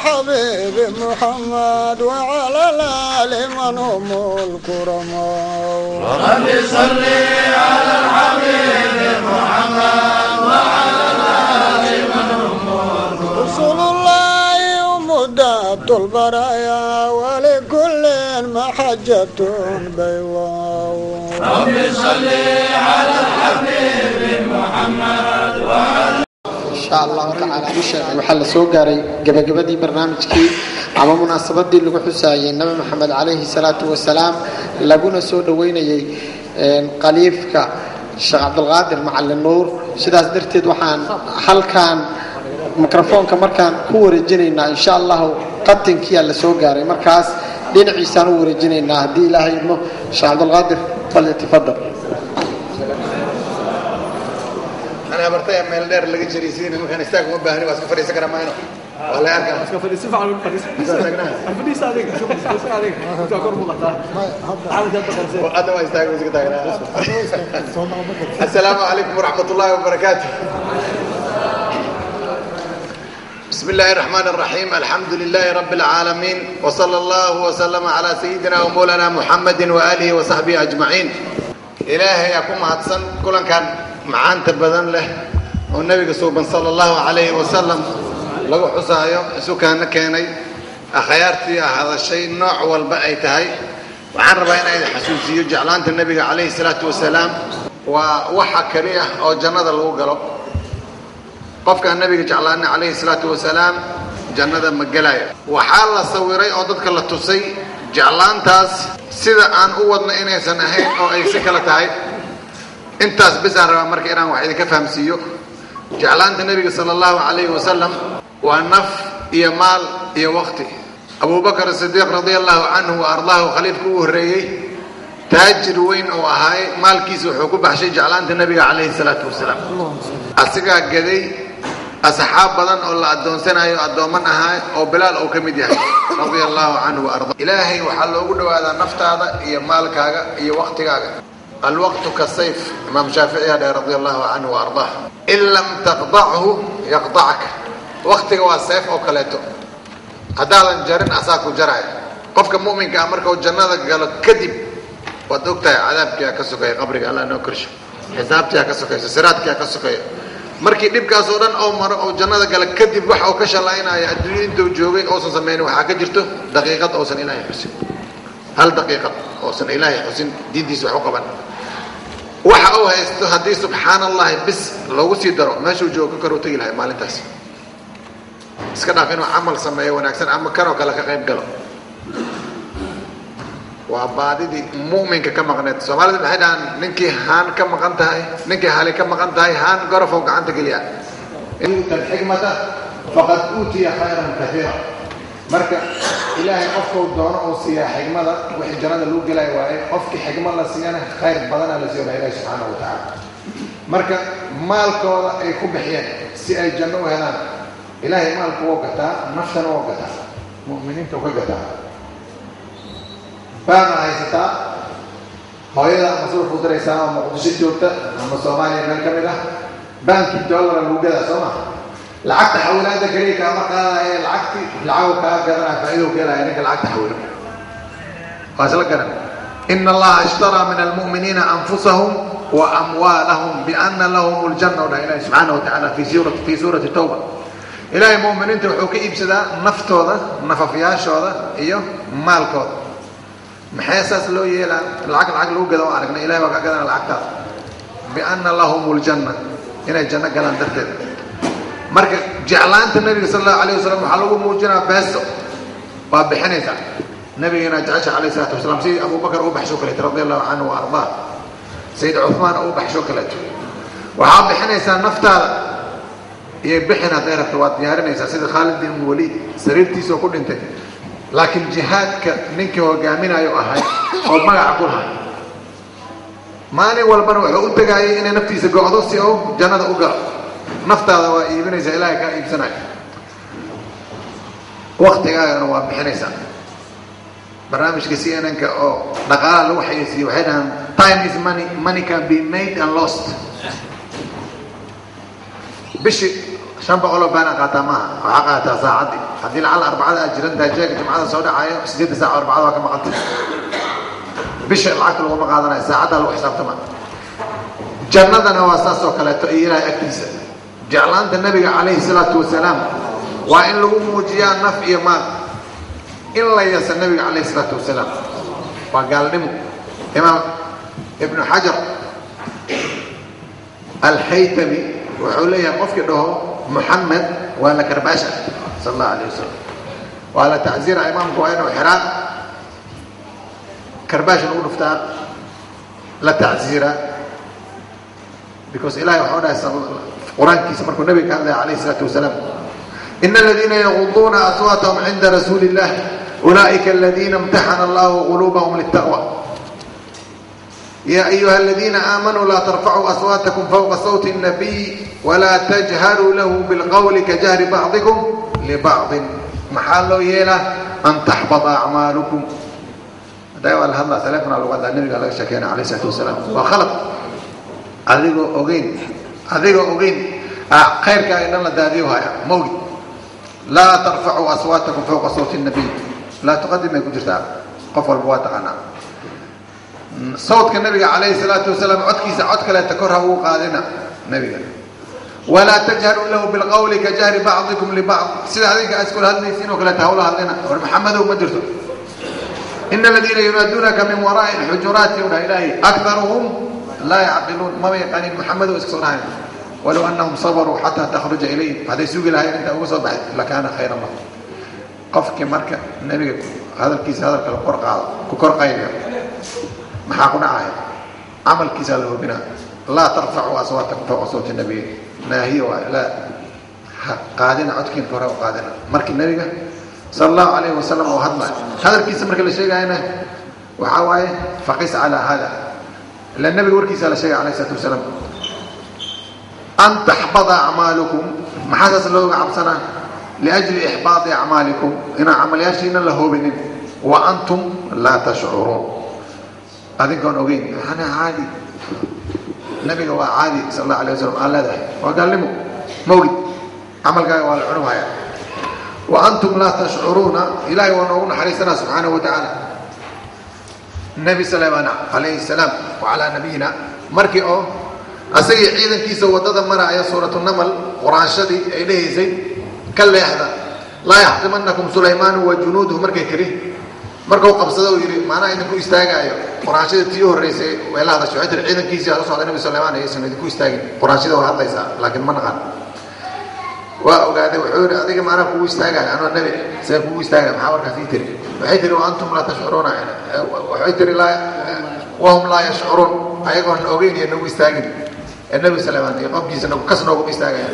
الحبيب محمد وعلى الآل من هم الكرماء. رب صل على الحبيب محمد وعلى الآل من هم الكرماء. رسول الله مدة البرايا ولكل محجة بيضاء. رب صل على الحبيب محمد وعلى insha Allahu ta'ala. Waxaa la soo gaaray gabagabadii barnaamijkii ama munaasabadii lagu xusaayay Nabi Maxamed calayhi salaatu wasalaam, laguna soo dhaweynayay qaliifka Sheekh Cabdulqaadir Macalin Nuur. Sidaas darteed waxaan halkan mikrofoonka markaan ku wareejinaynaa insha Allahu qatinkiyaa la soo gaaray, markaas dhinaciisaan u wareejinaynaa haddii Ilaahay idmo. Sheekh Cabdulqaadir, falyatafadal. أنا برتاح meel dheer laga jariisiin markaan istaag uma baahni, waa iska fadhiisan karaa maayno, waa la arkaa. Iska fadhiiso, fiican u fadhiiso. Fadhiiso adiga, fadhiiso adiga, inta kor muuqataa. Hadda waa istaag, iska taagnaa. Assalaamu calaykum waraxmat ullaahi wabarakaatu. بسم الله الرحمن الرحيم، الحمد لله رب العالمين، وصلى الله وسلم على سيدنا ومولانا محمد وآله وصحبه أجمعين. إلهي أكون mahadsan kulankan macaanta badan leh oo nabiga suuban sala Allahu calayhi wasalam lagu xusaayo isu kaana keenay akhyaartii hadashay nooc walba ay tahay. Waxaan rabaa inaan idin xasuusiyo jeclaanta nabiga calayhi salaatu wasalaam waa waxa kaliya oo jannada lagu galo. Qofkaan nabiga jeclaana calayhi salaatu wasalaam jannada ma gelayo. Waxaa la sawiray oo dadka la tusay jeclaantaas sida aan u wadno inaysan ahayn oo ay si kale tahay. Intaas bis aan rabaa marka inaan wax idinka fahamsiiyo. Jeclaanta nabiga sala Allahu calayhi wasalam waa naf iyo maal iyo waqti. Abubakar Sidiiq radia Allahu canhu wa ardaahu, khaliifka ugu horreeyey, taajir weyn oo ahaay, maalkiisa wuxuu ku baxshay jeclaanta nabiga calayhi salaatu wasalaam. Asigaa gaday asxaab badan oo la addoonsanayo, addooman ahaa, oo Bilaal uu ka mid yahay radia Allahu canhu wa ardaa. Ilaahay waxaa loogu dhawaadaa naftaada iyo maalkaaga iyo waqtigaaga. الوقت كالسيف، إمام شافعي هذا رضي الله عنه وأرضاه، إن لم تقطعه يقطعك. وقتك waa seef oo kaleeto, haddaadan jarin asaa ku jaraya. Qofka mu'minka ah marka uu jannada galo kadib, waad ogtahay cadaabkiyaa ka sokaya qabriga, Allah noo korsho, xisaabtiyaa ka sokayso, siraadkiyaa ka sokaya. Markii dhibkaas oo dhan oo maro oo jannada galo kadib, wax uu ka shalaynayo adduunya intuu joogay oosan sameynin waxaa ka jirto daqiiqad oosan Ilaahay xusin, hal daqiiqad oosan Ilaahay xusin, diintiisa wax u qaban. Waxa uu haysto haddii subxaana Allahi bis loogu sii daro, meeshuu joogo ka kor u tegi lahay maalintaas. Iska dhaaf inuu camal sameeyo wanaagsan ama kanoo kale ka qayb galo. Waa baadidii mu'minka ka maqneed. Soomaalida maxay dhahaan? Ninkii haan ka maqan tahay, ninkii hali ka maqan tahay, haan gorofow gacanta geliya. Yu'ta alxikmata faqad uutiya khayran kathiira. Marka Ilaahay qofkuu doono uu siiyaa xikmada, wixii jannada lagu gelayo waaye. Qofkii xikmad la siiyana khayr badana la siiyo Ilahi subxaanahu wa tacaala. Marka maalkooda ay ku bixiyeen si ay janno u helaan. Ilaahay maalku wuu gataa, naftana wuu gataa, mu'miniinta ka gataa. Baana haysataa hooyada masruuf u diraysaa oo Muqdisho joogta ama Soomaaliya meel ka mid ah, baankii dollara lagu gadaa, soo ma? Lacagta xawilaada keliya kaama qaadaya, lacagtii lacagu kaa gadanaya, faa'iido ka helaya ninka lacagta xawilo. Waa isla garan. Ina Allaha ishtaraa min almu'miniina anfusahum wa amwaalahum biana lahum ljanna, dhaha Ilahi subxaana wa tacaala fi suurati Tawba. Ilaahay mu'miniinta wuxuu ka iibsadaa naftooda, nafafyaashooda iyo maalkooda. Maxay saas loo yeelaa? Lacag lacag lagu gado oo aragnay, Ilahay waa ka gadana lacagtaada biana lahum ljanna, inay janno galaan darteed. Marka jeclaanta nabiga sala Allahu alayh wasalam waxaa lagu muujinaa beeso waa bixinaysaa nabigeena jecesha calayhi salaatu wasalaam, sidii Abubakar uu baxsho kaleeto radia Allahu canhu wa ardaa, Sayid Cuthmaan uu baxsho kaleeto. Waxaa bixinaysaa naftaada iyo bixin hadday rabto waad diyaarinaysaa, sida Khaalid bin Waliid sariirtiisoo ku dhintay, laakiin jihaadka ninkii hogaaminayo ahay oo magaca ku lahay. Maalin walbana wuxuu u tagaayay inay naftiisa go'do si uu jannada u galo. Naftaada waa iibinaysaa, Ilaahay kaa iibsanayo. Waktigaagana waa bixinaysaa. Barnaamijka CNN-ka oo dhaqaalaha lagu xayeysiiye waxay dhahaan, "Time is money, money can be made and lost." Bishii 500 baan qaataa maaha, waxaa qaataa saacaddii. Haddii lacala arbacada aad jiran tahay, jeega jumcada soo dhacayo 8 saac arbacada waa ka maqantay. Bisha lacagta laguma qaadanayo, saacaddaa lagu xisaabtama. Jannadana waa saas oo kaleeto iyo Ilaahay agtiisa. Jeclaanta nabiga calayhi salaatu wasalaam waa in lagu muujiyaa naf iyo maal. In la yasa nabiga calayhi salaatu wasalaam waa gaalnimo. Imaam Ibnu Xajar Alxaytami wuxuu leeyahay qofkii dhaho Muxamed waa la karbaasha sala allahu alayh wasalam, waa la tacziira. Imaamku waa inuu xiraa karbaash lagu dhuftaa, la tacziira, because Ilahay waxau dhahay qur-aankiisa markuu nabiga ka hadlaya calayhi salaatu wasalaam: ina aladiina yaguduuna aswaatahum cinda rasuuli illah ulaa'ika aladiina imtaxana allahu quluubahum litaqwa. يا أيها الذين آمنوا لا ترفعوا أصواتكم فوق صوت النبي ولا تجهروا له بالقول كجهر بعضكم لبعض. محل يلا أن تحبط أعمالكم. دايما هلا سلفنا لغة النبي عليه الشكينا عليه الصلاة والسلام وخلط أذيقوا أغين أذيقوا أغين خير كائن الله داديوها يا موجد. لا ترفعوا أصواتكم فوق صوت النبي، لا تقدم يكون جرتا قفل بواتقنا صوتك النبي عليه الصلاة والسلام عدكيسا عدك لا تكره قادنا نبي. ولا تجهروا له بالقول كجهر بعضكم لبعض. سيدا هذيك أسكل هذا وكلا تهول هذينا محمد ومدرسه. إن الذين ينادونك من وراء الحجرات إلهي أكثرهم لا يعقلون. ما يقانين محمد وإسكسرها ولو أنهم صبروا حتى تخرج إليهم. هذا يسوق لها أنت أوصل لكان خيرا لهم. قفك مركة النبي هذا الكيس هذا الكرقة maxaa ku dhacaya camalkiisa la hubina. Laa tarfacuu aswaatakum fawqa sawti nabiy, naahiyo waay. Laa ha qaadina codkiin kore u qaadina markii nabiga sala allahu calayhi wasalam oo hadlayo hadalkiisa marka la sheegayana waxaa waaye faqis calaa hada, ila nabiga warkiisa la sheegay calayhi salaatu wasalaam. An taxbada acmaalukum, maxaa saas looga cabsanaa? Liajli ixbaadi acmaalikum, inaan camalyaashiina la hubinin. Wa antum laa tashcuruun, adinkoon ogeyn. Maxana caadi nabiga waa caadi sala allahu alayh wasalam aan leedahay waa gaalnimo. Ma ogid camalkaaga waa la cunumhaya. Wa antum laa tashcuruuna. Ilaahay waa noogu naxariisanaa subxaanahu wa tacaala. Nabi Sulaymaan calayhi salaam wa calaa nabiyina markii oo asagii ciidankiisa waddada maraya, suuratu Namal quraanshadii ay dhehaysay ka leexda, laa yaxtimanakum Sulaymaanu wa junuuduhu, markay tiri markuu qabsado uu yidhi maanaa idinku istaagaayo. Quraanshada tii horreysay way la hadashay, waxay tiri ciidankiisii aa soo socda nabi Sulaymaan aysan idinku istaagin. Quraanshada waa hadlaysaa laakiin ma naqaan. Waa ogaaday, wuxuu yidhi adiga maanaa kugu istaagaayo, anoo nabi see kugu istaagaya, maxaa warkaas ii tiri? Waxay tiri wa antum laa tashcuruuna, waxay tiri laa wahum laa yashcuruun, ayagoon ogeyn iyo nagu istaagin ee nabi Sulaymaan iyo qofkiisa nagu kas nooguma istaagaya.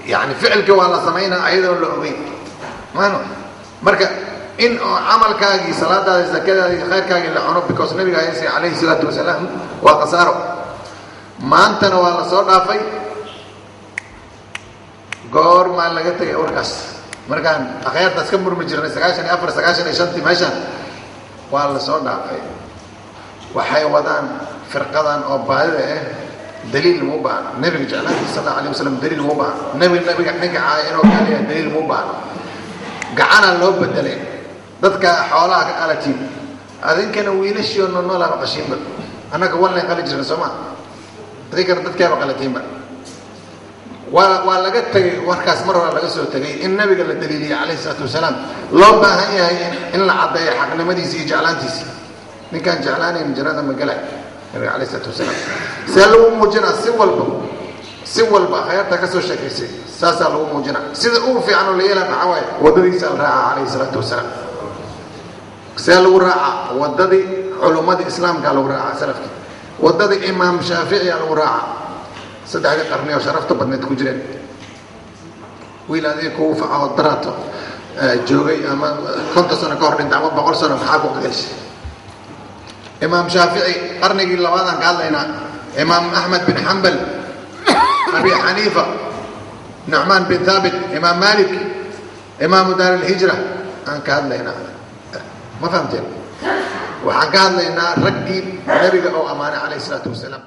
Yani ficilka waa la samaynaa ayadoon la ogeyn maano. Marka in oo camalkaagii, salaadaadii, zakadaadii, khayrkaagii la cuno because nabiga haysa calayhi salaatu wasalaam waa khasaaro. Maantana waa la soo dhaafay, goormaa laga tegay warkaas. Markaan akhyaartaas ka murmi jirnay 94 95 meeshaan waa la soo dhaafay. Waxay wadaan firqadan oo baadida ah daliil muu baahna. Nabiga jeclaantiisa sal allahu alayh wasalam daliil muu baahna. Nabiga ninka caaya inuu gaaliya daliil muu baahna. Gacanaa loo bedelay dadka xoolaha ka qalatiin, adinkana wiilashiio nonoolaaba qashiinba. Annaga walnayn qali jirna soo maa, adinkana dadkaaba qalatiinba. Waa laga tegay warkaas, mar hore laga soo tegay in nabiga la daliiliyay calayhi salaatu wasalaam. Loo baahan yahay in la caddeeyo xaqnimadiisa iyo jeclaantiisa. Ninkaan jeclaanayn jannada ma galay nabiga calayhi salaatu wasalaam. See lagu muujinaa? Si walba, si walba akhyaarta ka soo sheekaysay saasaa lagu muujinaa. Sida ugu fiican oo la yeelaa maxaa waaye? Waddadiisa al raaca calayhi salaatu wasalaam. See lagu raacaa? Waddadii culummadii islaamkaa lagu raacaa, salafkii, waddadii imaam Shaaficiyaa lagu raacaa, saddexdii qarni oo sharafta badneed ku jireen. Wiil adiga kugu facaho daraato joogay ama 50 sano ka hor dhinta ama 100 sano maxaa ku qeeshay? Imaam Shaafici qarnigii labaadaan ka hadlaynaa, imaam Axmed bin Xambal, Abi Xaniifa, Nucmaan bin Thaabit, imaam Malik, imaamu daar alhijra aan ka hadlaynaa. Ma fahamteen? Waxaan ka hadlaynaa raggii nabiga oo ammaanay calayhi salaatu wasalaam.